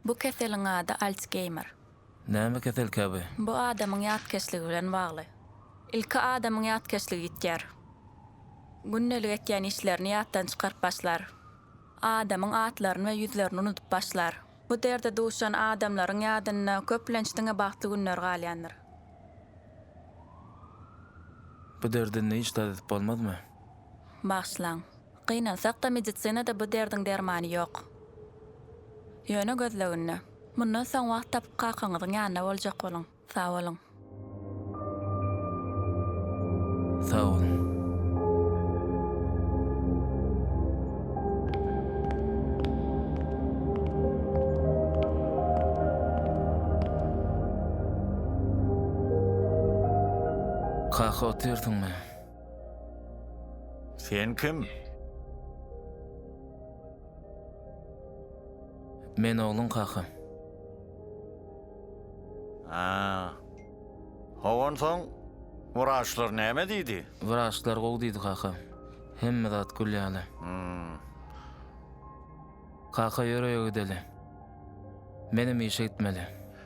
Bu keseliň ady Alsgeýmer. Näme keselkä bu? Bu adamyň ýatkeşligi bilen bagly. Ilki adamyň ýatkeşligi ýitýär. Gündelik etýän işlerini ýatdan çykaryp başlar. Adamyň atlaryny we ýüzlerini unudyp başlar. Bu derde duşan adamlaryň ýadynda köplenç diňe bagtly günler galýandyr. Bu derden hiç zat edip bolmazmy? Bagyşlaň. Gynansak-da medisinada bu derdiň dermany ýok. Ýöne gözleginde. Mundan soň wagt tapyp kakaňyzyň ýanynda boljak boluň. Sag boluň. Sag boluň. Kaka otyrsyňmy? Sen kim? Men ogluň kaka. Ha. Ho onsoň wraçlar näme diýdi? Wraçlar gowy diýdi kaka. Hemme zat gül ýaly. Hmm. Kaka ýör öýe gideli. Menem işe gitmeli.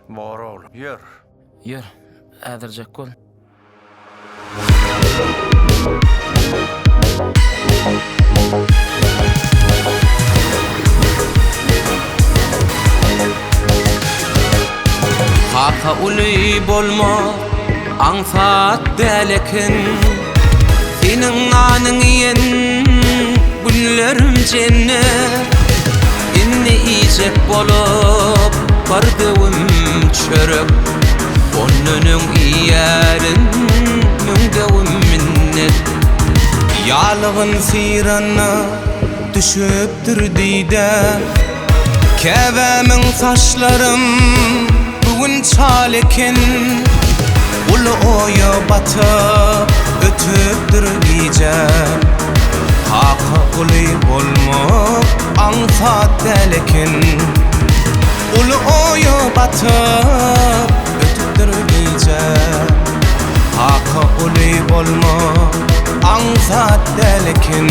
Bor oglum, ýör. Ýör, häzirjek bol. Kaka uly bolmak aňsat däl eken Seniň nanyň iýen günlerim jennet Indi iýjek bolup bir döwüm çörek Ondan öň iýerin müň döwüm minnet. Ýalygyn syrana düşüpdir didä. Käbämiň saçlarym bu gün çal eken. Uly oýa batyp ötüpdir gijäm. Kaka uly bolmak aňsat däl eken. Uly oýa batyp ötüpdir gije Kaka uly bolmak aňsat däl eken.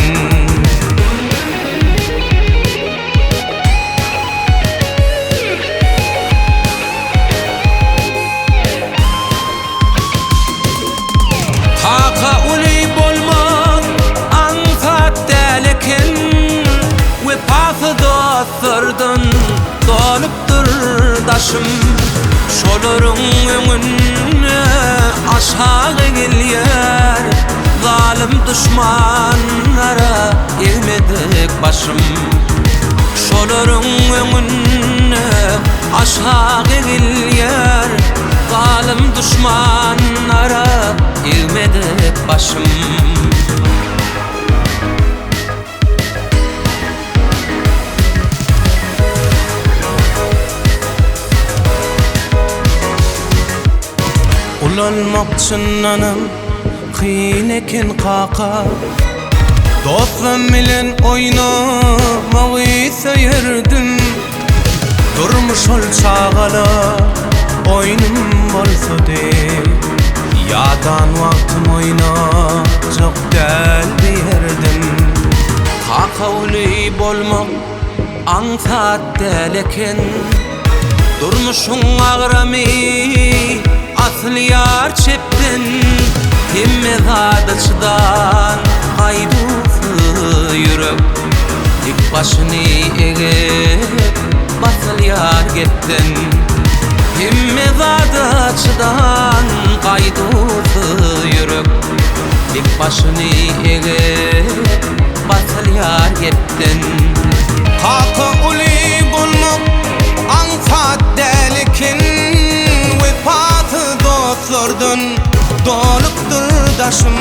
Kaka uly bolmak aňsat däl eken Wepasyz dostlardan dolupdyr daşym Şolaryň öňünde aşak egilýär Zalym duşmanlara egmedik başym Şolaryň öňünde aşak egilýär Zalym duşmanlara egmedik başym. Ulalmak çyndanam kyn eken kaka Dostlam bilen oýnamagy söýerdim Durmuş ol çagala oýnum bolsady Ýadan wagtym oýnajak däl diýerdim Kaka uly bolmak aňsat däl eken Durmuşyň agramy asylýar çepden Hemme zada çydan gaýduwsyz ýürek Dik başyny egip basylýar gepden Hemme zada çydan gaýduwsyz ýürek Dik başyny egip basylýar gepden. Kaka uly bolmak aňsat däl eken Wepasyz dostlardan dolupdyr daşym.